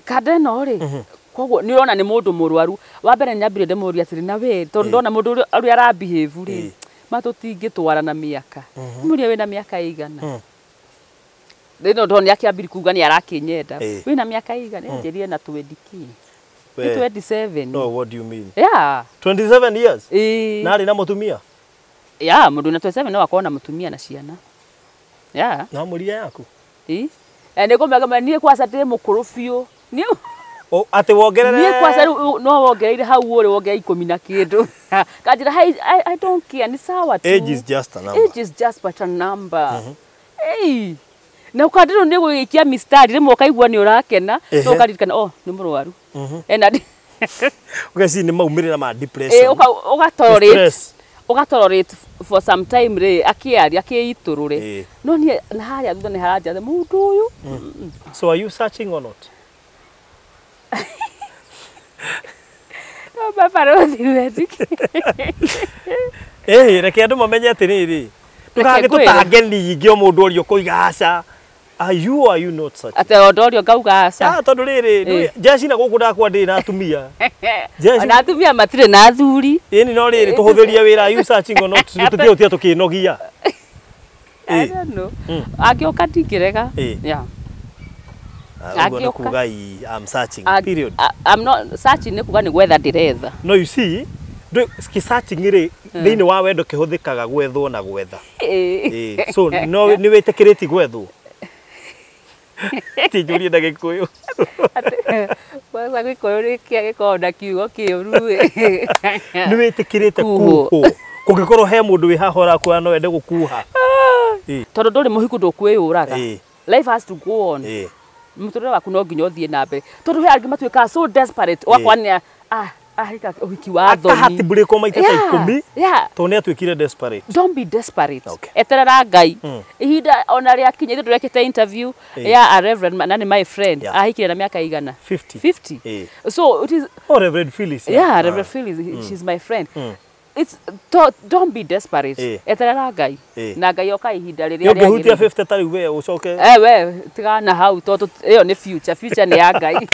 Kanda ĩno rĩ, koguo nĩ ũrona nĩ mũndũ mũrwaru. Wa mbere nyambire ndĩmũrie atĩrĩ, na we tondũ ndona mũndũ ũrĩa arabehave rĩ, ma tũtingĩtwarana mĩaka. Mũria wĩna mĩaka ĩigana? Rĩno ndona nĩ akĩambiri kuga nĩ arakĩnyenda. Wĩna mĩaka ĩigana? Anjĩrire na 20 kĩ. Nĩ 27. No, what do you mean? Yeah. 27 years? Ĩĩ. Na arĩ na mũtumia? Yeah, mũndũ na 27 no akorwo na mũtumia na ciana. Yeah. Na mũria yaku? Ĩĩ. Nĩ ngũmenya niĩ kwaca ndĩ mũkũrũ biũ. Niĩ Atĩ wongerere niĩ kwaca rĩu no wongereire hau ũrĩ wongerere 10 na kĩndũ. Kanjĩra I don't care, ni sawa tu. Age is just a number. Age is just but a number. Hey. Na ũkandirwo nĩ gũgĩikia mistari rĩmwe ũkaigua nĩ ũrakena, no ũkaririkana oh nĩ mũrwaru. Ena Ũgeciria nĩ maumĩrĩra ma depression. Ũgatolerate. Ũgatolerate for some time rĩ, akĩaria akĩitũrũre. No niĩ na harĩa thutha nĩ haranjatha mũndũ ũyũ. So are you searching or not? No babarothi wetiki. Reke andũ mamenye atĩrĩrĩ. Ndũgagĩtũtange ningĩ o mũndũ ũrĩa ũkũiga aca. Are you or are you not searching? Atĩ o ndorio ngauga aca. Ah, tondũ rĩrĩ, jeshi na gũkũ ndakwa ndĩ na atumia. Ona atumia matirĩ na athuri. Ĩni no rĩrĩ tũhũthĩrie wĩra, are you searching or not? Tũtigũtiga tũkĩnogia. I don't know. Angĩũka ndingĩrega. Yeah. Ũguo nĩ kuga I'm searching, period. I'm not searching nĩ kuga nĩ gwetha ndĩretha. No you see, searching rĩ thĩinĩ wa wendo kĩhũthĩkaga gwethwo na gwetha. So no nĩ wĩtĩkĩrĩtie gwethwo. Ti njũrie na Gĩkũyũ. Kwanza Gĩkũyũ gĩkoragwo na kiugo kĩũru. Nĩ wĩtĩkĩrĩte kuhwo. Kũngĩkorwo he mũndũ wĩ haha ũrakuona no ende gũkuha. Tondũ ndũrĩ mũhiku ndũkwĩyũraga. Life has to go on. Mũtũrĩre waku no nginya ũthiĩ na mbere. Tondũ he angĩ matuĩkaga so desperate ũgakora nĩ ahika ũhiki wa thoni. Akahatibũrĩkwo maita ta 10 tondũ nĩ atuĩkire desperate. Don't be desperate. Eterera Ngai. Ihinda ona rĩakinya ithuĩ tũrekĩte interview ya a reverend na nĩ my friend ahikire na mĩaka igana? 50. 50. So it is Oh, Reverend Phyllis. Yeah, Reverend Phyllis, she's my friend. It's don't be desperate. Eterera Ngai. Na Ngai oka ihinda rĩrĩa rĩagĩrĩire. Ũngĩhutia 50 ta rĩu we ũcoke. We tigana hau tondũ ĩyo nĩ future, future nĩ ya Ngai.